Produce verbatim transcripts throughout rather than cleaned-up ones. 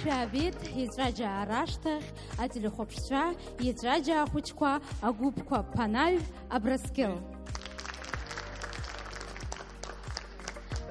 Шәаабеит, еҵәаџьаа рашҭахь ателехәаԥшцәа, еҵәаџьаа хәыҷқәа, агәыԥқәа Ԥанаҩ, Абрыскьыл.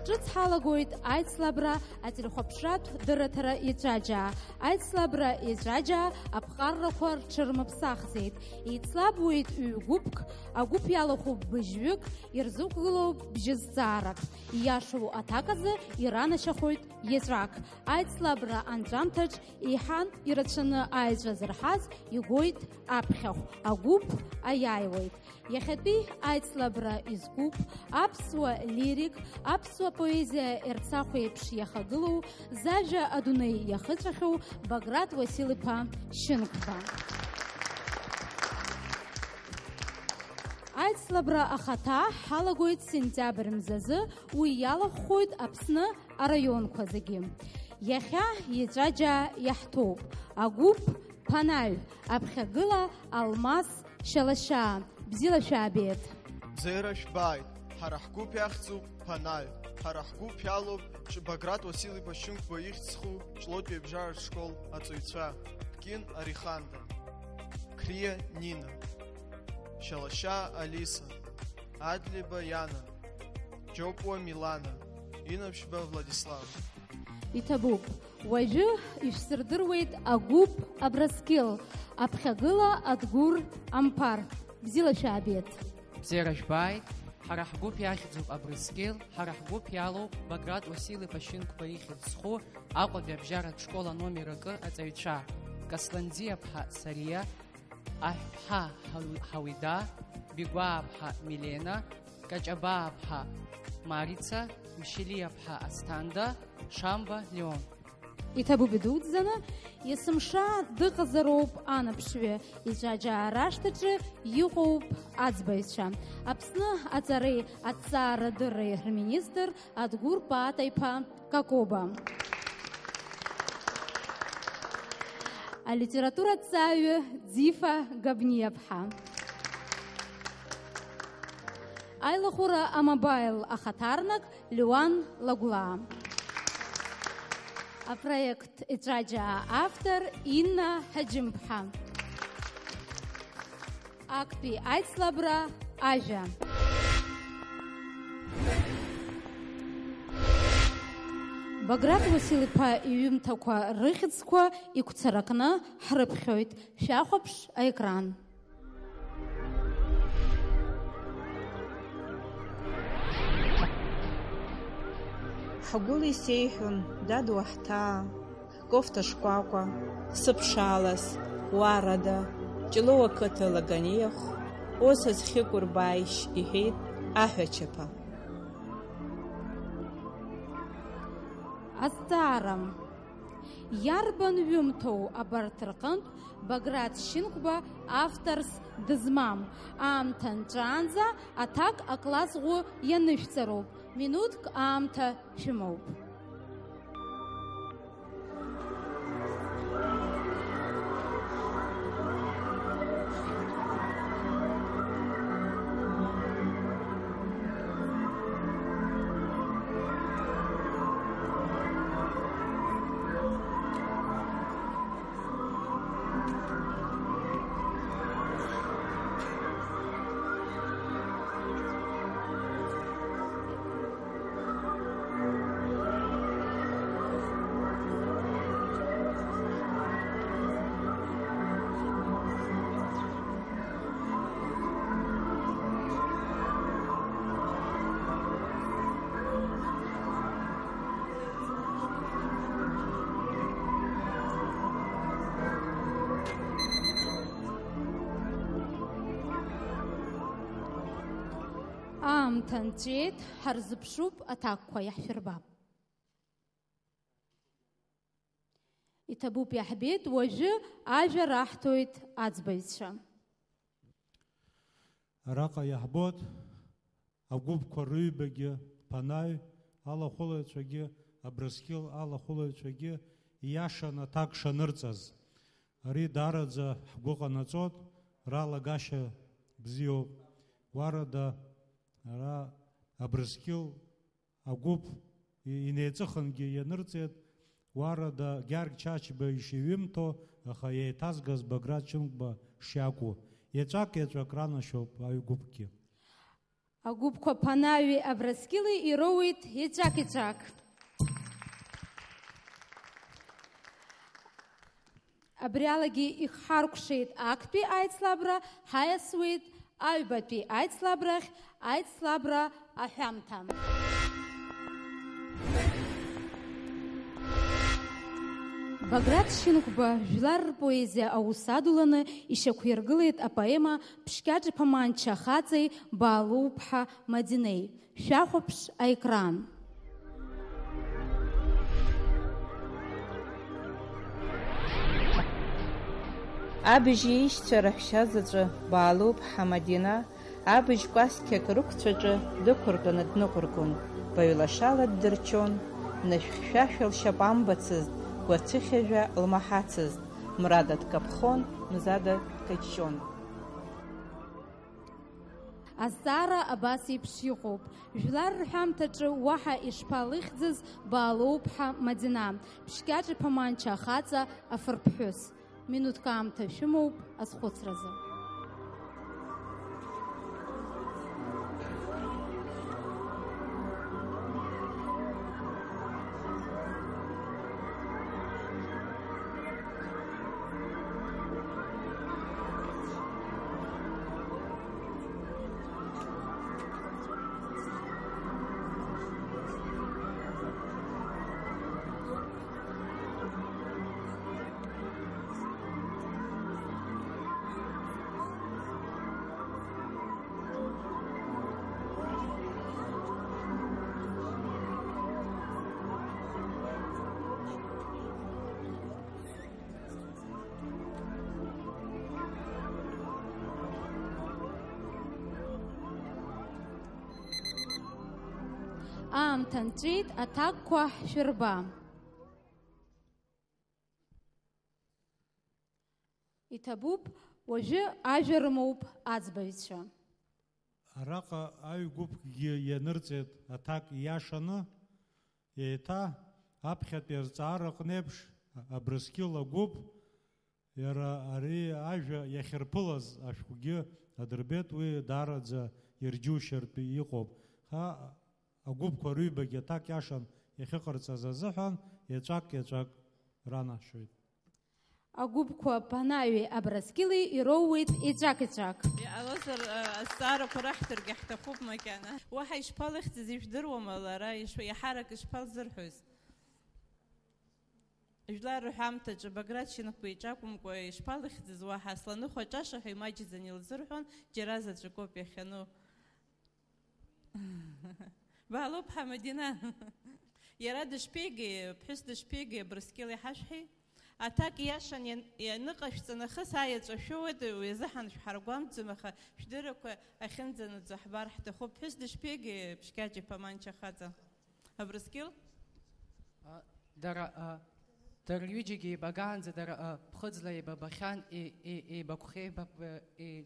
Ҿыц ҳалагоит аицлабра ателехәаԥшратә дырраҭара еҵәаџьаа. Аицлабра еҵәаџьаа аԥҟаррақәа рҽырмыԥсахӡеит. Еицлабуеит ҩ-гәыԥк, агәыԥ иалахәуп быжьҩык, ирзықәгылоуп бжьы зҵаарак. Ииашоу аҭак азы иранашьахоит еҵәак. Аицлабра анҵәамҭаҿ еиҳа ирацәаны аеҵәа зырҳаз игоит аԥхьахә, агәыԥ аиааиуеит. Иахьатәи аицлабра изкуп аԥсуа лирик, аԥсуа поезиа Ерцахә еиԥш иахагылоу, зажәа адунеи иахыҵәахьоу Баграт Уасил-иԥа Шьынқәба. Аицлабра ахаҭа ҳалагоит сентиабр мзазы, уи иалахәхоит Аԥсны араионқәа зегьы. Иахьа еҵәаџьаа иаҳҭоуп. Агәыԥ Ԥанаҩ, аԥхьагыла Алмас Шьалашьаа. Бзиала шәаабеит! Бзиара шәбааит! Ҳара ҳгәыԥ иахьӡуп Ԥанаҩ. Ҳара ҳгәыԥ иалоуп Ч-, Баграт Уасил-иԥа Шьынқәба ихьӡ зху Ҷлоутәи абжьаратә школ аҵаҩцәа, Ԥкин Ариханда, Қриа Нина, Шьалашьаа Алиса, Адлеиба Иана, Џьопуа Милана, Инаԥшьба Владислав. Иҭабуп, уажәы ишәсырдыруеит агәыԥ Абрыскьыл, аԥхьагыла Адгәыр Амԥар. Бзиала шәаабеит! Бзиара жәбааит! Ҳара ҳгәыԥ иахьӡуп Абрыскьыл, ҳара ҳгәыԥ иалоуп Баграт Уасил-иԥа Шьынқәба ихьӡ зху Аҟәатәи абжьаратә школ аномер акы аҵаҩцәа, Касланӡиаԥҳа Сариа, Аҳәԥҳа Ҳау-, Ҳауида, Бигәааԥҳа Милена, Каҷабааԥҳа Марица, Мшьелиаԥҳа Асҭанда, Шамба Леон. Иҭабуп идуӡӡаны, есымша дыҟазароуп анаԥшҩы, еҵәаџьаа рашҭаҿы иҟоуп аӡбаҩцәа. Аԥсны аҵареи аҭҵаарадырреи рминистр Адгәыр Паата-иԥа Какоба. Алитератураҭҵааҩы Ӡифа Габниаԥҳа. Аилахәыра амобаил ахаҭарнак Леуан Лагәлаа. Апроект еҵәаџьаа автор Инна Ҳаџьымԥҳа. Актәи аицлабра ажәа. Баграт Уасил-иԥа иҩымҭақәа рыхьӡқәа игәцаракны ҳрыԥхьоит. Шәахәаԥш аекран. Ҳгәыла исеиҳәон, дад, уаҳҭаа, кофҭа шкәакәа, сыԥшаалас, уарада, Ҷлоу ақыҭа Лаганиахә, ус азхьыкәырбааишь, иҳәеит аҳәачаԥа. Азҵаара. Иарбан ҩымҭоу абарҭ рҟынтә Баграт Шьынқәба авторс дызмам? Аамҭа нҵәаанӡа аҭак акласс ӷәы ианышәҵароуп, минуҭк аамҭа шәымоуп. Аамҭа нҵәеит, ҳарзыԥшуп, аҭакқәа иаҳшәырбап. Иҭабуп, иаҳбеит, уажәы ажәа раҳҭоит аӡбаҩцәа. Араҟа иаҳбоит агәыԥқәа рыҩбагьы, Ԥанаҩ алахәылаҩцәагьы, Абрыскьыл алахәылаҩцәагьы ииашан аҭак шанырҵаз. Ари даараӡа ҳгәы ҟанаҵоит, ралагашьа бзиоуп. Уарада, ара Абрыскьыл агәыԥ и-, инеиҵыхынгьы ианырҵеит, Уарада Гьаргь Чачба ишиҩымҭо, аха еиҭазгаз Баграт Чынқәба шиакәу, еҵәак-еҵәак ранашьоуп аҩгәыԥгьы. Агәыԥқәа Ԥанаҩи Абрыскьыли ироуеит еҵәак-еҵәак. Абри алагьы ихҳаркәшеит актәи аицлабра, ҳаиасуеит аҩбатәи аицлабрахь, аицлабра аҳәамҭа. Баграт Шьынқәба жәлар рпоезиа аус адуланы ишьақәиргылеит апоема Ԥшькьаҿ-иԥа Манча хаҵеи Баалоуԥҳа Мадинеи. Шәахәаԥш аекран. Абыжь иеишьцәа раҳәшьа заҵәы Баалоуԥҳа Мадина абыжь кәасқьак рықәцәаҿы дықәыртәаны дныҟәыргон, баҩлашала ддырчон, нышә-хьшәашәа лшьапы амбацызт, гәацыхьажәа лмаҳацызт, мрада дкаԥхон, мзада дкаҷҷон. Азҵаара абас еиԥш иҟоуп, жәлар рҳәамҭаҿы уаҳа ишԥалыхьӡыз Баалоуԥҳа Мадина, Ԥшькьаҿ-иԥа Манча ахаҵа афырԥҳәыс. Минуҭк аамҭа шәымоуп азхәыцразы. Аамҭа нҵәеит, аҭакқәа шәырба. Иҭабуп, уажәы ажәа рымоуп аӡбаҩцәа. Араҟа аҩ-гәыԥкгьы ианырҵеит аҭак ииашаны, еиҭа аԥхьатәи азҵаара аҟны еиԥш, Абрыскьыл агәыԥ, иара ари ажәа иахьырԥылаз ашәҟәгьы адырбеит, уи даараӡа ирџьушьартә иҟоуп. Ҳа агәыԥқәа рыҩбагьы аҭак иашан иахьыҟарҵаз азыҳәан, еҵәак-еҵәак ранашәоит. Агәыԥқәа Панаҩи Абрыскьыли ироуеит еҵәак-еҵәак. Иҟалозар, э, азҵаарақәа раҳҭаргьы ҳҭахуп макьана. Уаҳа ишԥалыхьӡыз ижәдыруама лара, ишԥа-, иаҳарак ишԥалзырҳәоз? Жәлар рҳәамҭаҿы Баграт Шьынқәба иҿакәымкәа ишԥалыхьӡыз уаҳа, сланыхәа аҿаша ҳәа имаҷӡаны илзырҳәон, џьара заҵәыкоуп иахьану. Баалоуп ҳамадина. Иара дышԥеигеи, ԥҳәыс дышԥеигеи, Абрыскьыл иҳашәҳәеи? Аҭак ииашан иан-, ианыҟашәҵа нахыс аеҵәа шәоуеит, уи азыҳәан шәҳаргәамҵӡом, аха шәдыррақәа ахьынӡанаӡо ҳбар ҳҭахуп. Ԥҳәыс дышԥеигеи, Ԥшькьаҿ-иԥа Манча хаҵа? Абрыскьыл? А, дара, а, дара рҩыџьагьы еибагаанӡа дара, а, ԥхыӡла еибабахьан, е-, е-, еибагәхеибаб-, е-,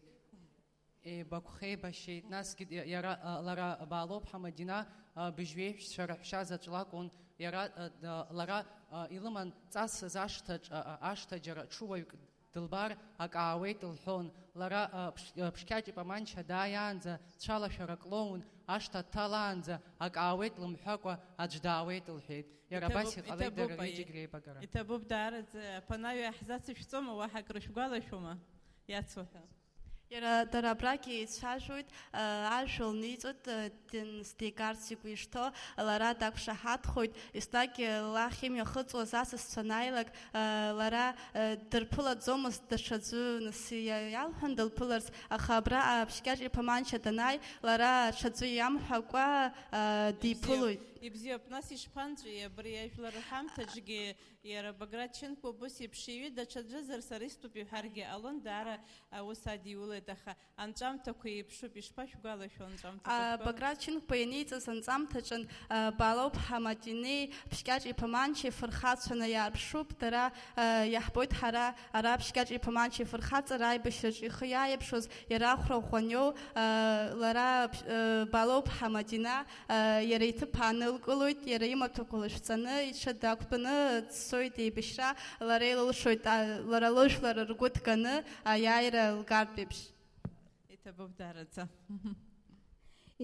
Еибагәхеибашьеит, насгьы иа-, иара, а, лара Баалоуп Ҳамадина, а, быжьҩеишьцәа раҳәшьа заҵә лакәын, иара, а, д-, лара, а, илыман дҵасыз ашҭаҿ, а, а, ашҭа џьара ҽуаҩк дылбар, акы аауеит лҳәон. Лара, а, Ԥш-, а, Ԥшькьаҿ-иԥа Манча дааиаанӡа цәалашәарак лоун, ашҭа дҭалаанӡа акы аауеит лымҳәакәа аӡә даауеит лҳәеит. Иара абас Иҭабуп, иҟалеит дара иҭабуп, аиеи. Рҩыџьегь реибагара. Иҭабуп даараӡа, аԥанаҩ иаҳзацышәҵома, уаҳа акрышәгәалашәома? Иацуҳәа. Иара дара абрагьы еицәажәоит, а, ажәа лниҵоит, а, дын-, сдигарц игәы ишҭоу, лара дақәшаҳаҭхоит, еснагь лахь имҩахыҵуаз асасцәа анааилак, а, лара, а, дырԥылаӡомызт, даҽаӡәы нас иа-, иалҳәан дылԥыларц, аха абра, а, Ԥшькьаҿ-иԥа Манча данааи, лара аҽаӡәы иамҳәакәа, а, диԥылоит. Ибзиоуп, ибзиоуп, нас ишԥанҵәеи абри ажәлар рҳәамҭаҿгьы? Иара Баграт Чынқәба убыс еиԥш иҩит, даҽаӡәызар сара истәуп иҳәаргьы ҟалон, даара аус адиулеит, аха анҵәамҭақәа еиԥшуп, ишԥашәгәалашәо анҵәамҭақәа? А, шәгәала- Баграт Чынқәба ианиҵаз анҵамҭаҿын, а, Баалоуп Ҳамадинеи Ԥшькьаҿ-иԥа Манчеи фырхацәаны иаарԥшуп, дара, а, иаҳбоит ҳара ара Ԥшькьаҿ-иԥа Манчеи фырхаҵара аибашьраҿы ихы иааиаԥшуаз, иара ахәра ӷәӷәаниоу, а, лара, а, Баалоуп Ҳамадина, а, иара иҭыԥ ааныл- Лкылоит, иара имаҭәақәа лышәҵаны, иҽы дақәтәаны дцоит еибашьра, лара илылшоит, а, лара лыжәлар ргәы ҭганы аиааира лгартә еиԥш. Иҭабуп даараӡа.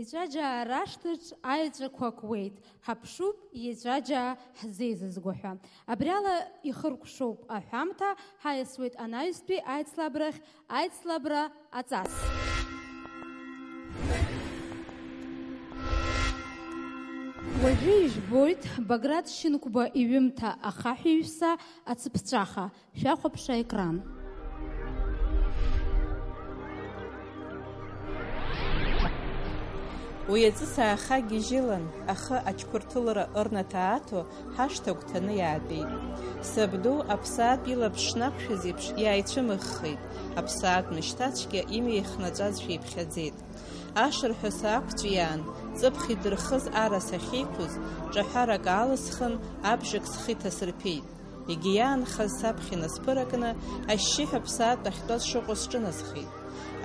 Еҵәаџьаа рашҭаҿ аеҵәақәа куеит, ҳаԥшуп, еҵәаџьаа ҳзеизызго ҳәа. Абриала ихыркәшоуп аҳәамҭа, ҳаиасуеит анаҩстәи аицлабрахь, аицлабра аҵас. Уажәы ижәбоит Баграт Шьынқәба иҩымҭа Ахаҳәаҩса ацыԥҵәаха. Шәахәаԥш аекран. Уи аҵыс аахагьежьылан, ахы ачқәырҭылра ырнаҭааҭо, ҳашҭа агәҭаны иаатәеит. Сабду аԥсаатә илаԥш шнақәшәаз еиԥш иааицәымыӷхеит, аԥсаатә мышьҭацәгьа имҩа ихнаҵәазшәа иԥхьаӡеит. Ашырҳәа саақәҵәиаан, ҵыԥх идырхыз арас ахьеиқәыз, ҿаҳәарак аалысхын, абжак схы иҭасырԥеит. Егьи иаанхаз саԥхьа инасԥыракны, ашьшьыҳәа аԥсаатә ахьтәаз шыҟоу сҿынасхеит.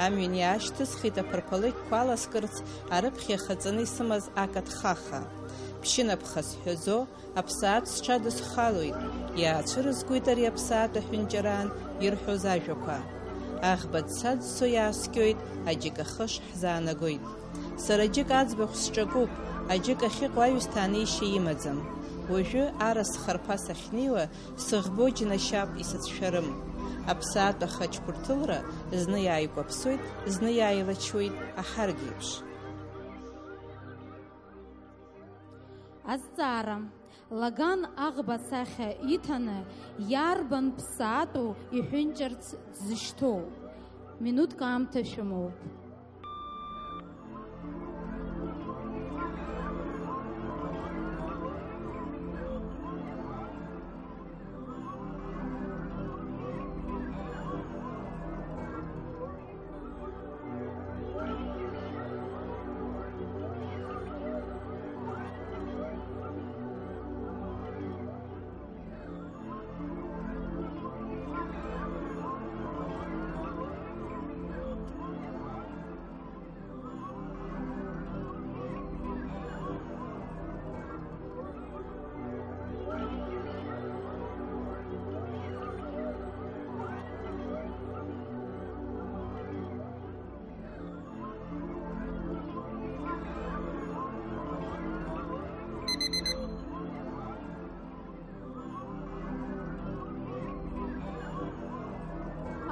Амҩан иаашьҭысхит аԥырԥалыкьқәа аласкырц арыԥхьа ихаҵаны исымаз акаҭхаха. Ԥшьынапха сҳәазо, аԥсаатә сҽадысхалоит, иаацәырызгоит ари аԥсаатә аҳәынҷараан ирҳәоз ажәақәа. Аӷба дсаӡсо иааскьоит, аџьыка хыш ҳзаанагоит. Сара џьык аӡбахә сҿакуп, аџьык ахьыҟоу аҩсҭаа неишьа имаӡам. Уажәы арас харԥа сахьнеиуа, сыӷбо џьнашьап исыцәшәарым. Аԥсаатә ахы ачқәырҭылра зны иааикәаԥсоит, зны иааилачуеит аҳаргеиԥш. Азҵаара. Лаган аӷба асахьа иҭаны иарбан ԥсаатәу иҳәынҷарц дзышьҭоу? Минуҭк аамҭа шәымоуп.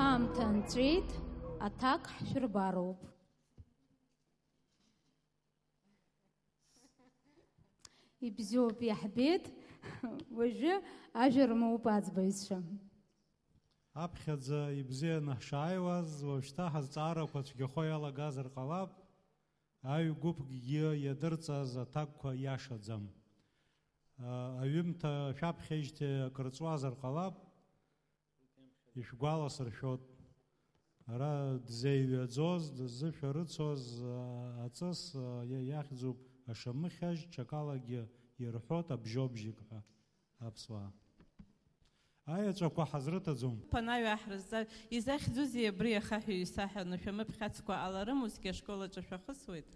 Аамҭа нҵәеит, аҭак ҳшәырбароуп. Ибзиоуп, иаҳбеит. Уажәы ажәа рмоуп аӡбаҩцәа. Аԥхьаӡа ибзианы ҳшааиуаз, уажәшьҭа ҳазҵаарақәа цәгьахо иалагазар ҟалап, аҩ-гәыԥкгьы иадырҵаз аҭакқәа иашаӡам. А, аҩымҭа шәаԥхьеижьҭеи акыр ҵуазар ҟалап, ишәгәаласыршәоит. Ара дзеиҩаӡоз, дыззышәарыцоз, а, аҵыс, а, иа-, иахьӡуп ашамыхьажь, ҽакалагьы ирҳәоит абжьобжьык ҳәа. Аԥсуаа. Аеҵәақәа ҳазрыҭаӡом. Ԥанаҩ аҳрызҵаҩ, изахьӡузеи абри ахаҳәаҩ исаҳәа, нышәамыԥхьацкәа аларым, усгьы ашкол аҿы шәахысуеит?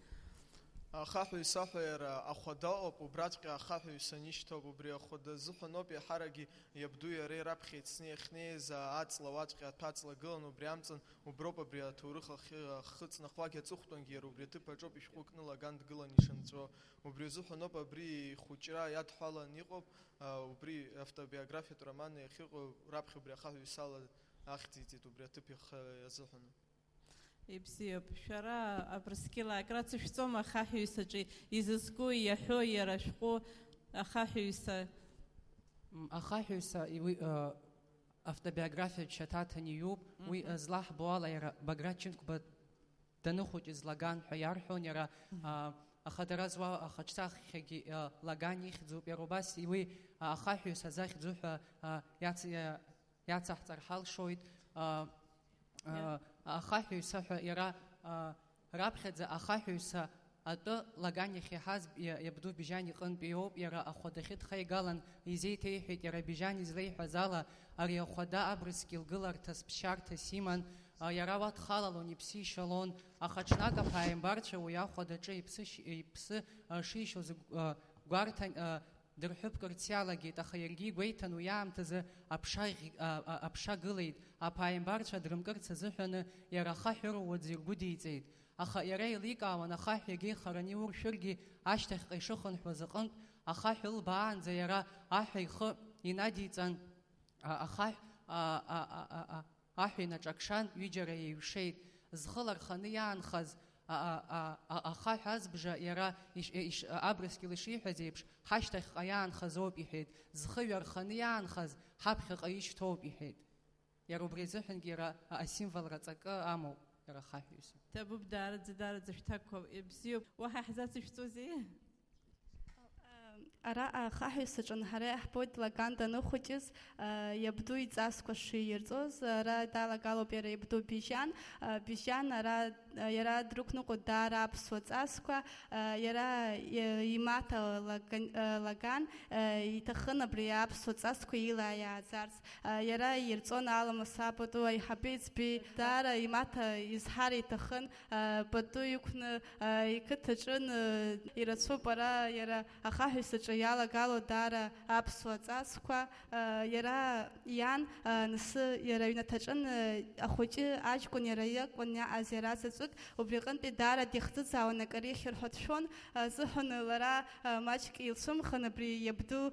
Ахаҳәаҩ исаҳәа иара ахәада ыҟоуп, убраҵәҟьа ахаҳәаҩ санишьҭоуп, убри ахәада азыҳәаноуп еиҳаракгьы иабду иареи раԥхьа ицны иахьнеиз аҵла уаҵәҟьа аҭәаҵла гылан, убри амҵан уброуп абри аҭоурых ахьы-, ахы ҵнахуагь аҵыхәтәангьы иара убри аҭыԥ аҿоуп ишәҟәы кны Лаган дгылан ишынҵәо. Убри азыҳәаноуп абри ихәыҷра иадҳәалан иҟоуп, а, убри автобиографиатә роман иахьыҟоу раԥхьа убри ахаҳә ҩсала ахьӡиҵеит убри аҭыԥ иахы азыҳәан. Ибзиоуп. Шәара Абрыскьыл акрацышәҵома ахаҳәаҩсаҿы изызку, иаҳәо иара ашәҟәы ахаҳәаҩса? М, ахаҳәаҩса, уи, а, автобиографиатә шьаҭаҭан иҩуп. Уи, мгм, а, злаҳбо ала, иара Баграт Чынқәба даныхәыҷыз Лаган ҳәа иарҳәон иара, мгм, а, аха дара зуа ахаҿсахьагьы, а, Лаган ихьӡуп. Иара убас уи, а, ахаҳәаҩс азахьӡу ҳәа, а, иац-, иа-, иацаҳҵар ҳалшоит. А, а, иа- ахаҳәаҩса ҳәа иара, а, раԥхьаӡа ахаҳәаҩса атәы Лаган иахьиаҳаз иа-, иабду Бижьан иҟынтәи иоуп. Иара ахәадахьы дхаигалан изеиҭеиҳәеит, иара Бижьан излеиҳәаз ала, ари ахәада абрыскьыл гыларҭас, ԥсшьарҭас иман. А, иара уа дхалалон, иԥсы ишьалон, аха ҽнак аԥааимбарцәа уи ахәадаҿы иԥсы шь-, иԥсы, а, шишьоз, а, гәарҭан, а, дырҳәыԥкырц иалагеит, аха иаргьы игәеиҭан уи аамҭазы аԥша ӷь-, а, а, аԥша гылеит, аԥааимбарцәа дрымкырц азыҳәаны иара ахаҳә ыруаӡә иргәыдиҵеит. Аха иара еиликаауан, ахаҳә иагьа ихараны иуршәыргьы, ашьҭахьҟа ишыхынҳәуаз аҟынтә, ахаҳә ылбаанӡа иара аҳәа ихы инадиҵан, а, ахаҳә, а, а, а, а, а, аҳәа инаҿакшан, ҩыџьара еиҩшеит. Зхы ларханы иаанхаз, а, а, а, а, ахаҳә азбжа иара иш-, иш-, Абрыскьыл ишиҳәаз еиԥш, ҳашьҭахьҟа иаанхаз ауп, иҳәеит. Зхы ҩарханы иаанхаз, ҳаԥхьаҟа ишьҭоуп, иҳәеит. Иара убри азыҳәангьы иара асимволра ҵакы амоуп, иара ахаҳәаҩыс. Ҭабуп, даараӡа, даараӡа шәҭакқәа бзиоуп. Уаҳа иаҳзацышәҵозеи? Ара ахаҳәаҩыс аҿы ҳара иаҳбоит Лаган даныхәыҷыз, иабду иҵасқәа шиирҵоз. Ара далагалоуп иара иабду Бижьан. Бижьан ара, иара дрықәныҟәоит даара аԥсуа ҵасқәа. Иара, и-, имаҭа Лаган, Лаган, иҭахын абри аԥсуа ҵасқәа илаиааӡарц. Иара ирҵон аламыс апату аиҳабы иӡбеи, даара имаҭа изҳар иҭахын, пату иқәны, иқыҭаҿын. Ирацәоуп ара иара ахаҳәаҩыс аҿы иалагало даара аԥсуа ҵасқәа. Иара иан, нас, иара аҩнаҭаҿын, ахәыҷы аҷкәын иара иакәын иааз иара заҵәык, убри аҟынтәи даара дихӡыӡаауан, акыр ихьыр ҳәа дшәон, азыҳәан лара, маҷк илцәымӷын абри иабду,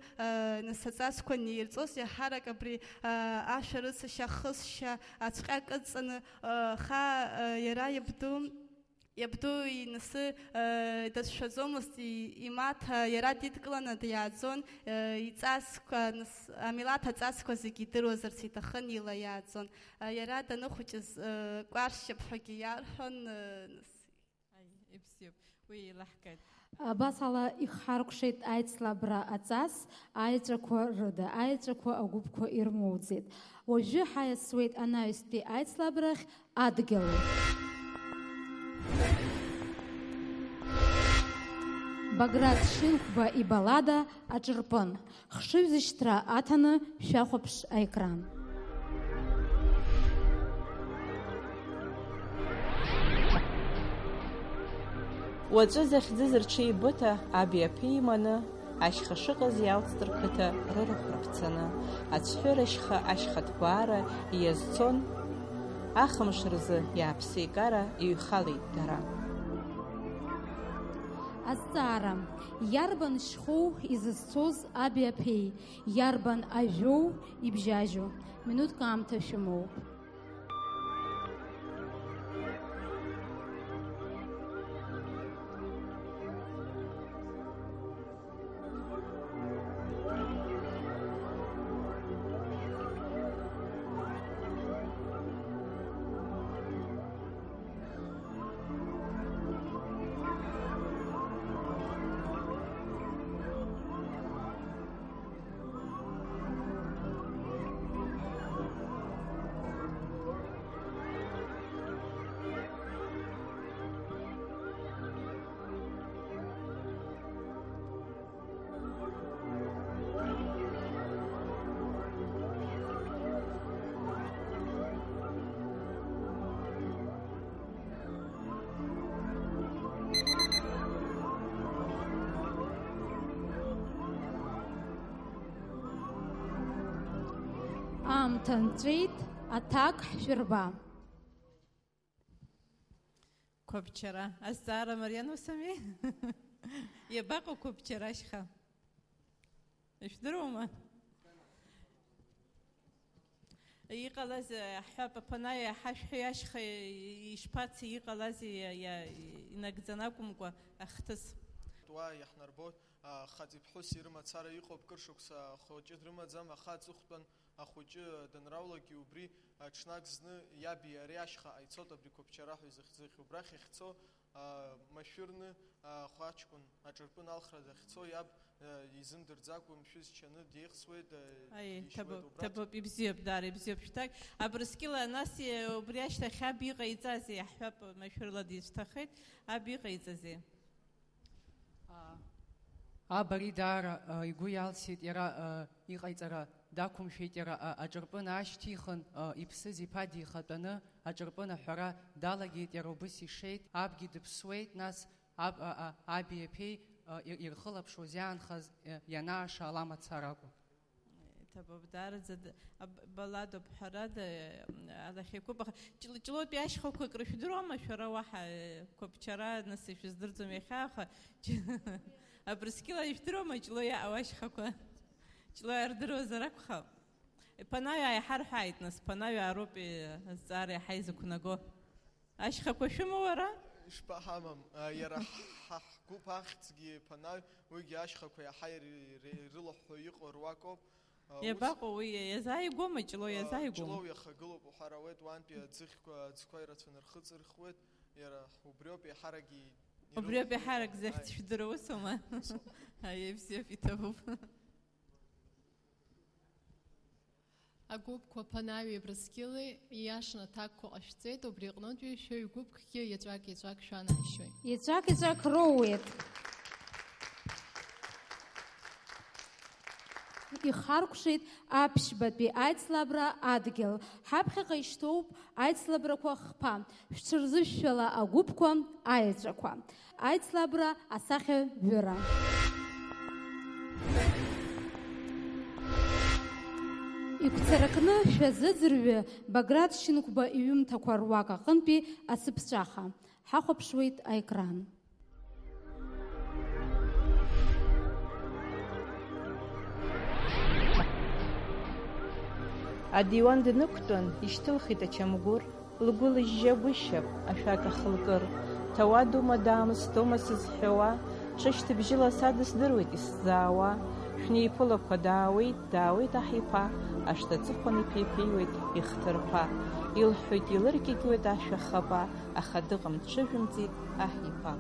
нас аҵасқәа анирҵоз, иаҳарак абри, ашәарыцашьа, ахысшьа ацәҟьа кыдҵаны, аха, иара иабду, иабду инасы, дацәшәаӡомызт, и-, имаҭа иара дидкыланы диааӡон, иҵасқәа, нас, амилаҭ аҵасқәа зегьы идыруазарц иҭахын, ила иааӡон. Иара даныхәыҷыз, кәаршьшьап ҳәагьы иарҳәон, нас. Аи, ибзиоуп, уи еилаҳкааит. Абас ала ихҳаркәшеит аицлабра аҵас, аеҵәақәа рыда, аеҵәақәа агәыԥқәа ирмоуӡеит. Уажәы ҳаиасуеит анаҩстәи аицлабрахь адгьыл. Баграт Шьынқәба ибаллада Аҿырпын. Хшыҩзышьҭра аҭаны шәахәаԥш аекран. Уаҵәы захьӡыз рҽеибыҭа аби аԥеи иманы, ашьха шыҟаз иалҵт рқыҭа рырахә рыԥҵаны, ацәҳәырашьха ашьха ҭбаара иазцон, ахымш рзы иааԥсеикара иҩхалеит дара. Азҵаара. Иарбан шьхоу изызцоз аби аԥеи? Иарбан ажәоу ибжьажьу? Минуҭк аамҭа шәымоуп. Аамҭа нҵәеит, аҭак ҳшәырба. Қәабчара. Азҵаара мариан усами? Иабаҟоу Қәабчара ашьха? Ишәдыруама? Иҟалаз, ҳҳәап, аԥанаҩ ҳашәҳәа ашьха ишԥацеи, иҟалазеи, иа-, иа-, инагӡан акәымкәа ахҭыс? Уа иаҳнарбоит, а, хаҵеи ԥҳәыси рымацара иҟоуп, кыр шықәса ахәыҷы дрымаӡам, аха аҵыхәтәан ахәыҷы данраулакгьы убри, а, ҽнак зны иаби иареи ашьхаҟа ицоит, абри Қәабчара ҳәа изыхьӡыхьоу. Убрахь иахьцо, а, машәырны, а, хәаҷкәын аҿырпын алхра дахьцо иаб, а, изымдырӡакәа мшәы зчаны деихсуеит, а, Аи, дишьуеит ҭабуп, убраҵәҟьа. Ҭабуп, ибзиоуп, даара ибзиоуп шәҭак. Абрыскьыла, нас, е, убри ашьҭахь аб иҟаиҵазеи, иаҳҳәап, машәырла дицәҭахеит, аб иҟаиҵазеи? А, аб ари даара, а, игәы иалсит, иара, а, иҟаиҵара дақәымшәеит, иара, а, аҿырпын аашьҭихын, а, иԥсыз иԥа дихатәаны аҿырпын аҳәара далагеит, иара убыс ишеит, абгьы дыԥсуеит, нас аб-, а, а, аби аԥеи ы, ир-, ирхылаԥшуа зиаанхаз, ы, ианааша ала мацара акәын. Иҭабуп, даараӡа д-, аб-, баладоуп, ҳәарада, ы, алахьеиқәуп, аха Ҷло-, Ҷлоутәи ашьхақәа акры шәдыруама шәара уаҳа, ы, Қәаԥчара, нас ишәыздырӡом иахьа, аха Ҷ-, Абрыскьыл ишәдыруама Ҷлоу иаауа ашьхақәа? Ҷлоу ардыруазар акәхап. Ԥанаҩ ааиҳарҳәааит, нас, Ԥанаҩ аароуп, ы, азҵаара иаҳа изықәнаго. Ашьхақәа шәымоу, уара? Ишԥаҳамам? А, иара ҳа, ҳгәыԥ ахьӡгьы Ԥанаҩ, уигьы ашьхақәа иаҳа ири-, ири-, ирылыҳәҳәо иҟоу руакоуп. А, ус, Иабаҟоу уи, иазааигәоума, Ҷлоу, а, иазааигәома? Ҷлоу иахагылоуп уҳәар ауеит, уантәи аӡыхьқәа, аӡқәа ирацәаны рхы ҵырхуеит, иара убриоуп еиҳарак и-, Убриоуп ирылыҳәҳәо еиҳарак иҟоу. Зыхьӡ Аи. Шәдыруа усума? Усоуп. Аиеи, бзиоуп, иҭабуп. Агәыԥқәа Ԥанаҩи Абрыскьыли ииашаны аҭакқәа ҟашәҵеит, убри аҟнытәи шәаҩ гәыԥкгьы еҵәак-еҵәак шәанашьоит. Еҵәак-еҵәак роуеит. Ихаркәшеит аԥшьбатәи аицлабра адгьыл. Ҳаԥхьаҟа ишьҭоуп аицлабрақәа хԥа. Шәҽырзышәшәала агәыԥқәа, аеҵәақәа. Аицлабра асахьаҩыра. Игәцаракны шәазыӡырҩы Баграт Шьынқәба иҩымҭақәа руак аҟынтәи ацыԥҵәаха. Ҳахәаԥшуеит аекран. Адиуан днықәтәан, ишьҭылхит ачамгәыр. Лгәы лыжьжьа гәышьап, ашәак ахылкыр. Ҭауадума, даамысҭоума сызҳәауа, ҽышьҭыбжьыла са дысдыруеит исзаауа. Шәнеиԥылақәа даауеит, даауеит аҳ иԥа, ашҭа аҵыхәан иԥеиԥеиуеит ихҭырԥа. Илҳәоит, илыркьыкьуеит ашәа хапа, аха дыҟам, дҽыжәымҵит аҳ иԥа.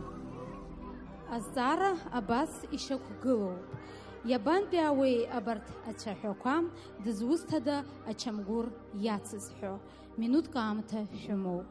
Азҵаара абас ишьақәгылоуп. Иабантәи ауеи абарҭ ацәаҳәақәа, дызусҭада ачамгәыр иацызҳәо? Минуҭк аамҭа шәымоуп.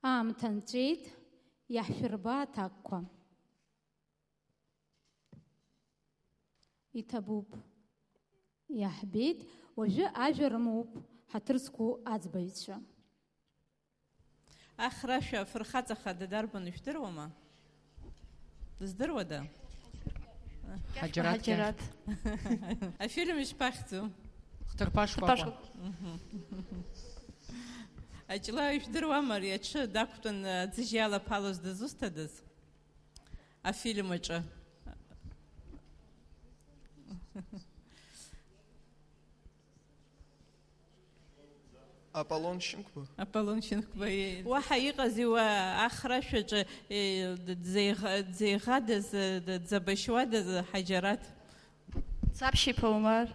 Аамҭа нҵәеит, иаҳшәырба аҭакқәа. Иҭабуп. Иаҳбеит, уажәы ажәа рымоуп ҳаҭыр зқәу аӡбаҩцәа. Ахрашәа афырхаҵа хада дарбану, ижәдыруама? Дыздыруада? Ҳаџьараҭ. Ҳаџьараҭ. Афильм ишԥахьӡу? Хҭырԥа шкәакәа. Хҭырԥа шкәакәа. Мгм. Аҷлаа ижәдыруама ари аҽы дақәтәан аӡыжь иалаԥалоз дызусҭадаз? Афильм аҿы. Аполлон Шьынқәба? Аполлон Шьынқәба, е. Уаҳа иҟази уа ахрашәаҿы, е, д-, дзеиӷ-, дзеиӷадаз, д-, дзабашьуадаз Ҳаџьараҭ? Цаԥшьиԥа Умар.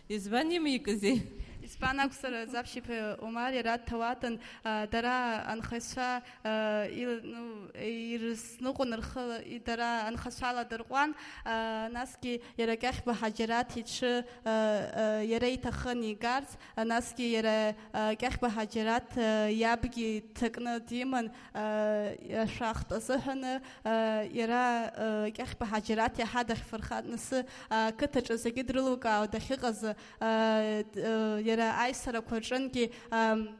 Избан имеикызи? Избан акәзар, Цаԥшьиԥа Умар иара дҭауадын, а, дара анхацәа, а, ил-, ну, ирызныҟәон рхы, и-, дара анхацәала дырҟәуан, а, насгьы иара Кьахьба Ҳаџьараҭ иҽы, а, а, иара иҭахын игарц, а, насгьы иара, а, Кьахьба Ҳаџьараҭ, а, иабгьы дҭакны диман, а, ашәахтә азыҳәаны, а, иара, а, Кьахьба Ҳаџьараҭ иаҳа дахьфырхаҵ, нас, а, ақыҭаҿы зегьы дрылукаауа дахьыҟаз, а, д-, а, иара аисарақәа рҿынгьы, ам,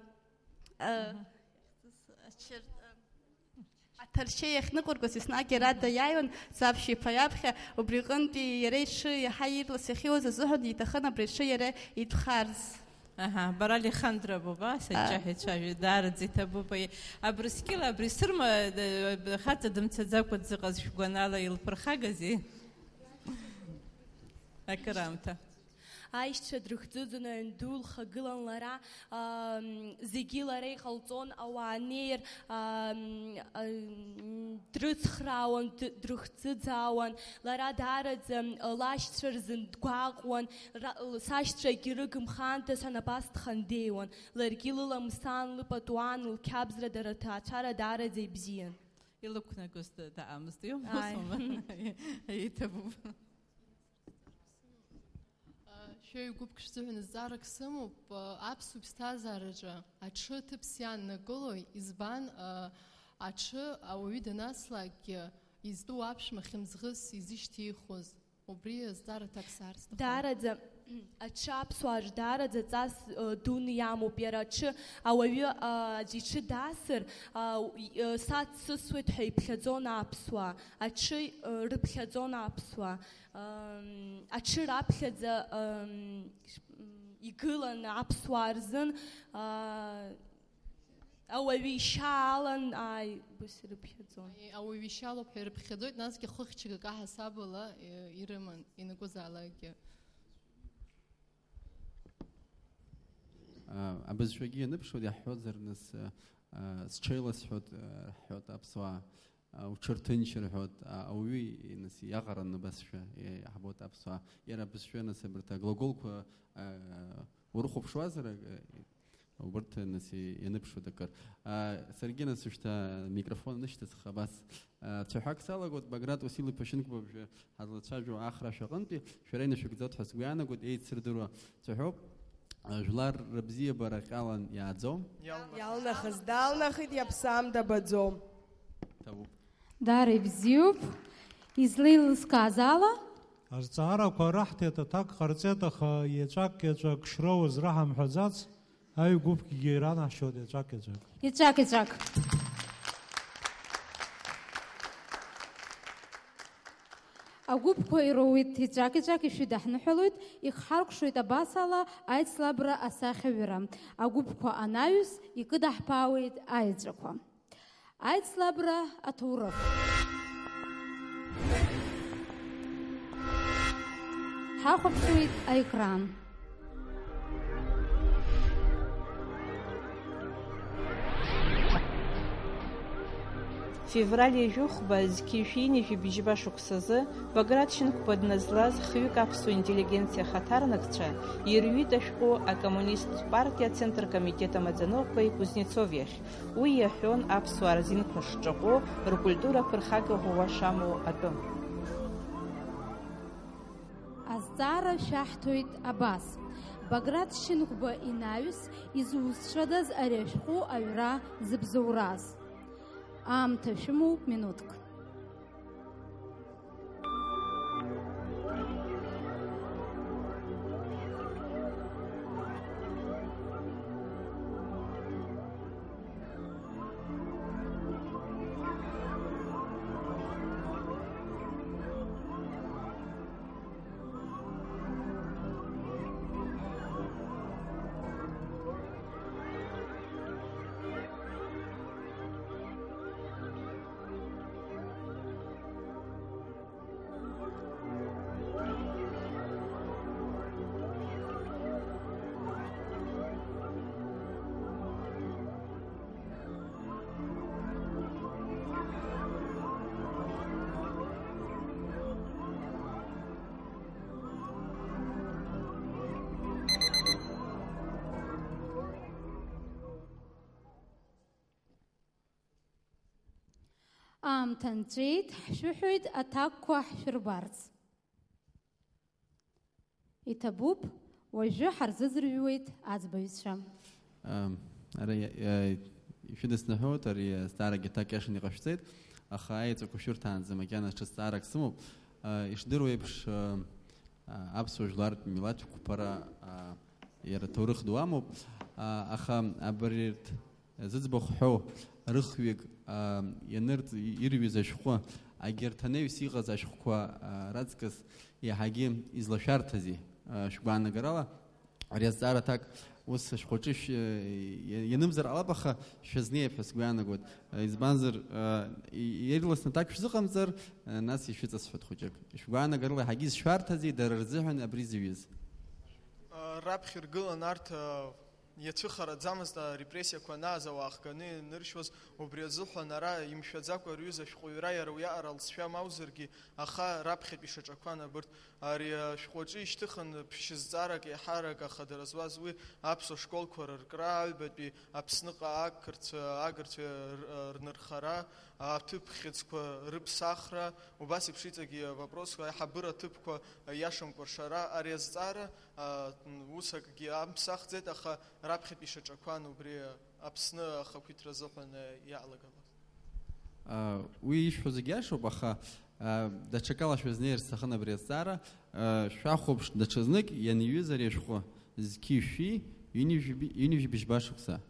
а, Аҳа. Ачер-, а, аҭарчеи иахьныҟәыргоз еснагь иара даиааиуан Цаԥшьиԥа иаԥхьа, убри аҟынтәи иара иҽы иаҳа ирлас иахьиуаз азыҳәан иҭахын абри аҽы иара итәхарц. Аҳа, бара Алехандро боуп, а, саҷҷаҳәа ицәажәоит, даараӡа иҭабуп, аиеи. Абрыскьыл, абри сырма, д-, хаҵа дымцаӡакәа дзыҟаз шәгәанала илԥырхагазеи? Акыраамҭа. Аишьцәа дрыхӡыӡон, аҩн ду лхагылан лара, ам, зегьы лара иҟалҵон, ауаа неир, ам, ам, дрыцхраауан, д-, дрыхӡыӡаауан, лара даараӡа, м, лашьцәа рзын дгәаҟуан, ра-, л-, сашьцәагьы рыгымхаанҭаз ҳәа абас дхандеиуан, ларгьы лыламыс аан лыпату аан лқьабзра дара рҭаацәара даараӡа ибзиан. Илықәнагоз д-, даамызт, иумоузма? Ааи. Иҭабуп. Шәаҩ гәыԥк шәзыҳәан зҵаарак сымоуп. Аԥсуа ԥсҭазаараҿы аҽы аҭыԥс иааннакылои? Избан, аҽы ауаҩы данаслакгьы изтәу аԥшәма хьымӡӷыс изышьҭихуаз? Убри азҵаара аҭак саарц сҭахын. Даараӡа, аҽы аԥсуааҿ даараӡа ҵас, ы, дуны иамоуп. Иара аҽы ауаҩы, ы, аӡә иҽы дасыр, ы, и-, ы, са дсысуеит ҳәа иԥхьаӡон аԥсуаа. Аҽы, ы, рыԥхьаӡон аԥсуаа. Ам, аҽы раԥхьаӡа, ам, ш-, м, игылан аԥсуаа рзын, а, ауаҩы ишьа алан, ааи, ус ирыԥхьаӡон. Ауаҩы ишьа алоуп ҳәа ирыԥхьаӡоит, насгьы хыхьчак акы аҳасабала, э, ирыман, ианакәызаалакгьы. А, абызшәагьы ианыԥшуеит, иаҳҳәозар, нас, а, а, сҽеиласҳәоит, а, рҳәоит аԥсуаа. А, уҽырҭынч рҳәоит, а, ауаҩы, нас, иаҟараны абасшәа, е, иаҳбоит аԥсуаа. Иара абызшәа, нас, абарҭ аглаголқәа, а, урыхәаԥшуазар, а, убарҭ, нас, и-, ианыԥшуеит акыр. А, саргьы, нас, шьҭа амикрофон нышьҭысх, абас, а, цәаҳәак салагоит, Баграт Уасил-иԥа Шьынқәба абжа ҳазлацәажәо ахрашәа аҟынтәи, шәара инашәыгӡоит ҳәа сгәы иаанагоит, еицырдыруа цәаҳәоуп. Жәлар рыбзиабара ҟьалан иааӡом. Иалнахыз далнахит, иаԥсам дабаӡом. Ҭабуп. Дара ибзиоуп. Излеилыскааз ала? Азҵаарақәа раҳҭеит, аҭак ҟарҵеит, аха еҵәак-еҵәак шроуаз раҳамҳәаӡац, аҩ гәыԥкгьы иранаҳшьоит еҵәак-еҵәак. Еҵәак-еҵәак. Агәыԥқәа ироуит еҵәак-еҵәак, ишәыдаҳныҳәалоит, ихҳаркәшоит абас ала аицлабра асахьаҩыра. Агәыԥқәа анаҩс, икыдаҳԥаауеит аеҵәақәа. Аицлабра аҭоурых. Ҳахәаԥшуеит аекран. Февраль ҩажәи хәба, зқьи жәи ҩынҩажәи бжьба шықәсазы Баграт Шьынқәба дназлаз хҩык аԥсуа интеллигенциа ахаҭарнакцәа ирҩит ашәҟәы акоммунисттә партиа Ацентр акомитет амаӡаныҟәгаҩ Кузнецов иахь. Уи иаҳәон аԥсуаа рзинқәа шҿаҟәоу, ркультура ԥырхага ӷәӷәа шамоу атәы. Азҵаара шәаҳҭоит абас. Баграт Шьынқәба инаҩс изусҭцәадаз ари ашәҟәы аҩра зыбзоураз? Аамҭа шәымоуп минуҭк. Аамҭа нҵәеит, ҳшәыҳәоит аҭакқәа ҳшәырбарц. Иҭабуп, уажәы ҳарзыӡырҩуеит аӡбаҩцәа. Ам, ара, э, ишәыдысныҳәоит, ари азҵаарагьы аҭак иашаны иҟашәҵеит, аха аеҵәақәа шәырҭаанӡа макьана ҽа зҵаарак сымоуп. А, ишдыру еиԥш, а, а, аԥсуа жәлартә милаҭ қәԥара, а, иара ҭоурых ду амоуп, а, аха абарҭ зыӡбахә ҳәоу рыхҩык, а, ианырҵ-, ирҩыз ашәҟәы, агьырҭ анаҩс иҟаз ашәҟәқәа, а, раҵкыс еиҳагьы излашәарҭази, а, шәгәаанагарала, ари азҵаара аҭак ус ашәҟәаҿы шә-, иа-, ианымзар ҟалап, аха шәазнеип ҳәа сгәы иаанагоит. А, избанзар, а, и-, ирласны аҭак шәзыҟамҵар, а, нас ишәыҵасҳәоит хәыҷык. Шәгәаанагарала еиҳагьы изшәарҭази дара рзыҳәан абри зыҩыз? Раԥхьа иргылан арҭ, иацәыхараӡамызт арепрессиақәа анааз ауаа хганы ианыршьуаз, убри азыҳәан ара имшәаӡакәа рҩыза ашәҟәыҩра иара уиаҟара алҵшәа мауазаргьы, аха раԥхьатәи шьаҿақәан абырҭ. Ари ашәҟәаҿы ишьҭыхын ԥшьызҵаарак еиҳарак ахадара зуаз уи аԥсуа школқәа рыркра, аҩбатәи Аԥсныҟа ақырҭцәа, агырцәа р-, рнырхара, аҭыԥ хьыӡқәа рыԥсахра, убас еиԥш иҵегьы авопросқәа, аиҳабыра аҭыԥқәа иашамкәа ршара, ари азҵаара, а, ус акгьы амԥсахӡеит, аха раԥхьатәи шьаҿақәан убри Аԥсны ахақәиҭра азыҳәан иалагалаз. А, уи ишәҳәо зегь иашоуп, аха, а, даҽакала шәызнеир сҭахын абри азҵаара. А, шәахәаԥш даҽазнык, ианиҩыз ари ашәҟәы, зқьи шәи, ҩынҩажәи-, ҩынҩажәи быжьба шықәса.